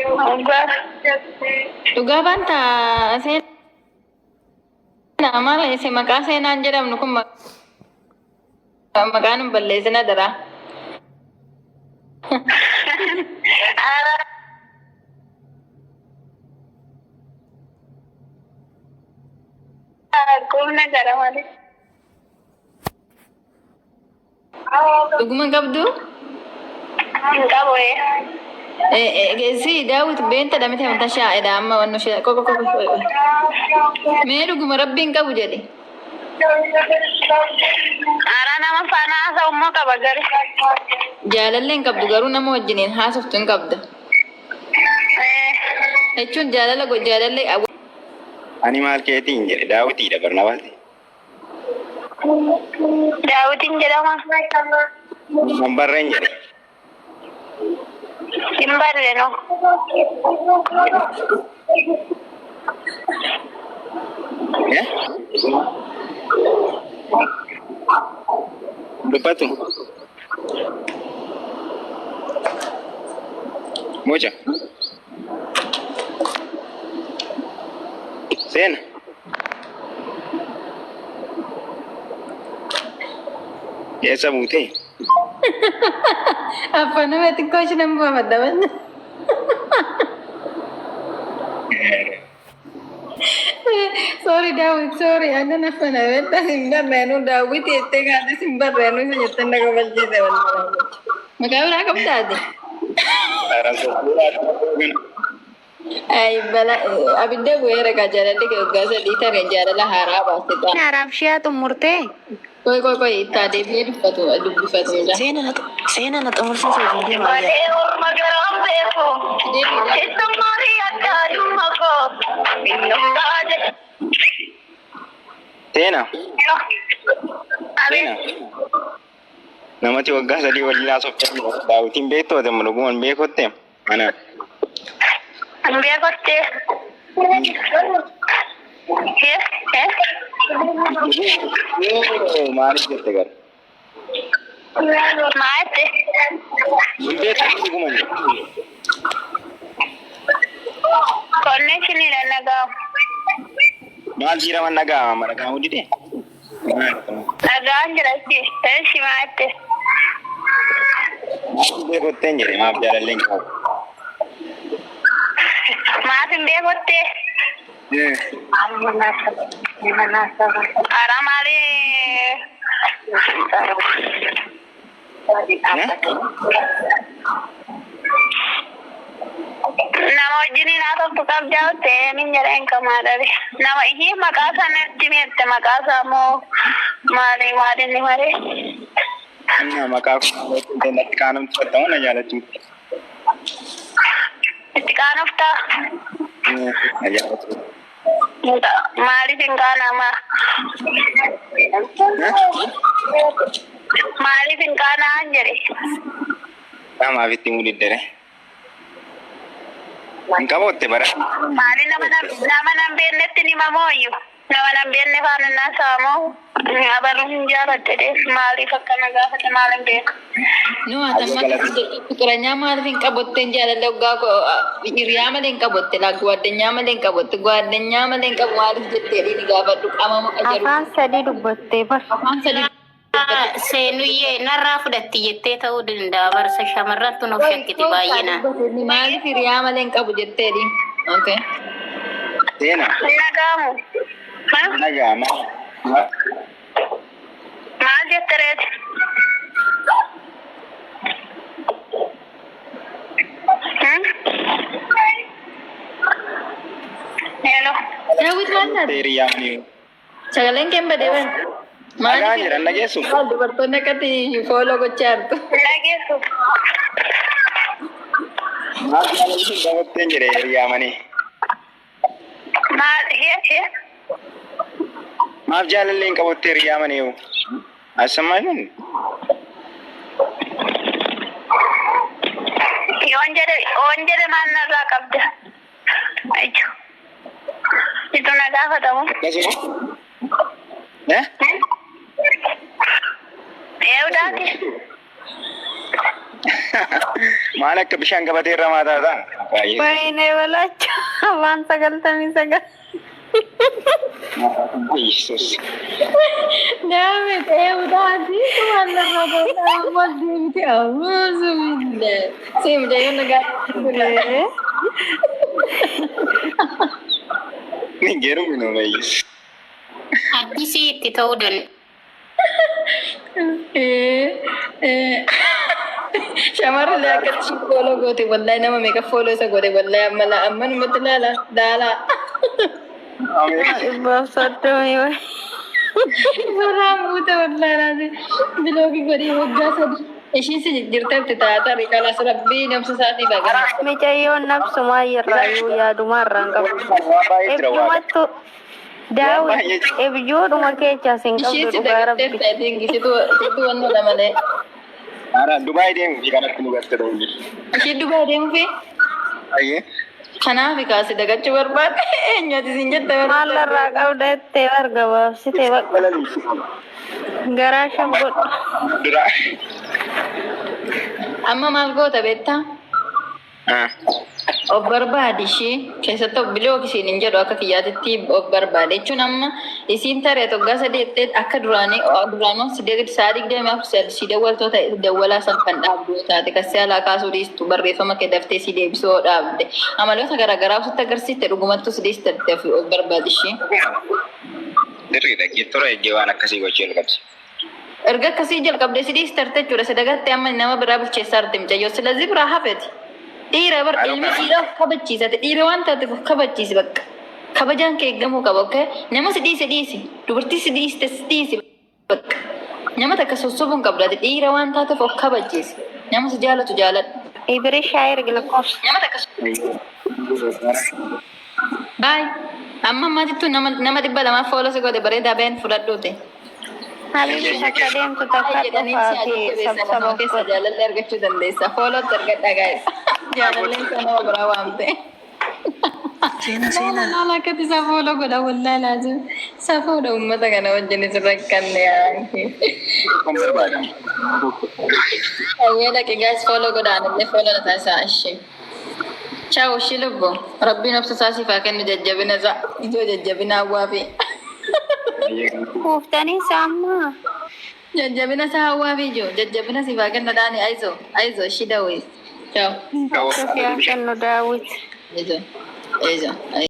Dhugaa. Dhugaa baanta seenaa maal ise maqaa seenaan jedhamnu kun maqaan hin balleessina daraa. Ara. Qubna gara malee. Dhuguma qabdu? Hin qabu ee. Si Daawit beenta dhamite mata shaa'edha amma wannu shee qoqo qoqo. Mee dhuguma rabbiin qabu jedhi. Ara nama faana haasa'u immoo qaba garuu. Jaalallee hin qabdu garuu nama wajjiniin haasoftu hin qabda. Ee. Jechuun jaalala jaalallee Ani maal keetiin jedhe daawwitiidha Barnaabaasi. Daawitiin jedhama. Hin barreen jedhe. Hin barre no. Eh? Dubbatu. Mucha. Seena. Eessa buutee? Afaan nama xiqqoo ishee nan bu'amadha. Sorry Daawit, sorry. Annan afaan abeetta hin barreenu Daawit jettee kaate hin barreenu isa jettee na kabalchiise wallahi. Maqaa biraa qabdaati? Ay bala abidda bu'eera kaa jaalalli kee waggaa 3 tare jaalala haaraa baaste ta'a. Haaraaf shi'aa xumurtee? Qoy qoy qoy ittaa deebi'ee dubbatu dubbifatu mucaa. Seena na seena na xumursiisa hojii deema ayyaa. Malee orma garaan beeku. Deebi'ee Ittummaa akka dhumma koo. Innummaa jedhe. Seena. Abeet. Seena. Namati waggaa 3 waliin haasofte daawwitiin beektu ati amma dhugumaan beekutte ana. Hin beekutti. Eh? Eh? Maaliif jette gara? Maal jette? Hin beektu dhugumaan. Connectioniidha nagaamu. Maal jiiraman dhaga'ama amma dhaga'amuu didee? Dhagaan jira achi. Eshi maal jette? Maaf hin beekotteen jedhe maaf jaalallee hin qabu. Maaf hin beekottee? Karaa maalii? Nama wajjiniin haasoftu qabdaa ta'ee min jedheen kamaa dhabe. Nama ishii maqaa isaa natti himte maqaa isaa immoo maali maali inni malee. Inni maqaa koo natti qaanoftu fattamu na jaalachuutti. Itti qaanoftaa? Na jaalachuutti. Maaliif hin qaanama? Maaliif hin qaana'an jedhe. Namaaf itti himuu diddere. Hin qabootte bara. Maali nama nama nan beeknetti ni mamooyyu. Nama nan beekne faana naa saamoo abarru hin jaaladhe dhees maaliif akkana gaafate maal hin beeku. No, ati amma fiqiranyaa maaliif hin qabotteen jaalala waggaa hiriyaa malee hin qabotte laa guwaaddanyaa malee hin qabotte guwaaddanyaa malee hin qabu maaliif jettee dhiini gaafadhu qaama maqa jedhu. Afaan sadii dubbattee bar. Afaan sadii dubbatte. Seenuyyee narraa fudhatti jettee ta'uu danda'a barsa shamarrantu nuuf shakkiti baay'inaan. Maaliif hiriyaa malee hin qabu jettee dhiin. Okay. Seena. Hin dhaga'amu. Dhaga'ama. Maal jette reeti? Hello. Daawit maal taate? Hiriyaa malee. Sagaleen kee hin badee bara. Dhagaa jira hin dhageessu? Maal dubartoonni akkatti fooloo gochaa jirtu? Dhageessu. Maal jaalalli hin qabatteen jedhe hiriyaa malee. Maal hee hee. Maaf jaalallee hin qabattee hiriyaa malee hoo? Assammaa hin Yoon jedhe yoon jedhe maal narraa qabda? Ijju. Itu na gaafatamu. Akkasuma. Eh? Eewdaati. Maal akka bishaan gabatee irra maa taataa? Baay'ee. Wayne balacha waan 99. Yesus. Daawit eewdaati waan lafa godhaa deebite amuusu billee. Si mucayyoo nagaa. Ni geeru minoo baay'ees. Addisii itti ta'uu danda'a. Shamarri akkatti follow goote, wallahi nama meeqa follow isa godhe, wallahi amma amma numatti laala laala. 130 wayi. Baraan buute, wallahi laati block godhee waggaa 3 ishiin si jijjiirteetti taata riqalas rabbii namsa isaatii bagana. Micayyoon nabsumaa irraayyuu yaadumaa irraan qabdu. Waan baay'ee jira waaqa. Ebjumattu Daawit ebjuudhuma keechaas hin qabdu Ishiin si dhugaa rabbi. dagatteef ta'e situ situ wannoodha malee. Ara Dubaay deemu fi kanatti nu garte ta'uu. Ishii Dubaay deemuu fi Ayyee. kanaaf kaasi dagachuu barbaade eenyuati siin jette. Maal irraa qabda jettee bargabaabsite bakka garaa shan godhu. Dura. Amma maal goota beektaa? Of barbaadi ishii keessatti of block isiin hin jedhu, akka kiyyaatitti of barbaade jechuun amma isiin taree waggaa 3 jettee akka duraanii duraanuu si sa'a 24 si dawwaltoota dawwalaa san kan dhaabdu taate kasee alaa kaasuu dhiistu, barreeffama kee daftee si deebisuu dhaabde, amaloota garaagaraa ofitti agarsiiste, dhugumattuu si dhiiste of barbaadi ishii. Dirriidha. Toora eeggee waan akkasii gochuu jalqabdi. Erga akkasii jalqabdee si dhiistarte jechuudha. Si dagattee amma nama biraa bilcheessaa jirti mucayyoo. Silazii biraa hafeti. Dhiira bar ilmi dhiira of kabachiisate, dhiira waan taateef of kabachiisi bakka. Kabajaan kee eeggamuu qaba, okay? Nama si dhiise dhiisi. Dubartii si dhiiste si dhiisi bakka. Nama takka sossobuun hin qabdu, ati dhiira waan taateef of kabachiisi. Nama si jaalatu jaaladhu. Ibiri shaayir lakkoofsa. Nama takka baay. Amma ammaatittuu nama 200 follow si godhe, bareedaa been fudhadhuuti. Habibi, takka deemtu takka Jedhanii si dhufaa fi ajajjabeessan sabsaba nama keessa godhu. jaalallee argachuu dandeessa. Followtti argadha guys. Jaalalleen sana nama biraa waamte. Seena seenaa. Laala akkatti isa follow godha, wallahi laazim. Safuudha uummata kana wajjin isin rakkanne yaa. Kun barbaada. Ayyee, dhaqi guys, follow godhaan illee follow na taasisaa ishee. Ciao ishee lubbu. Rabbiin obsa isaa siif haa kennu, jajjabina isaa. Ijoo jajjabina hawwaa fi. Kuuftanii saammaa. Jajjabina isaa hawwaa fi ijoo jajjabina siif haa kennu dhaani, ayizoo ayizoo ishii daawwis. Ciao. Obsa siyaa kennu Daawit. Ayizoo ayizoo.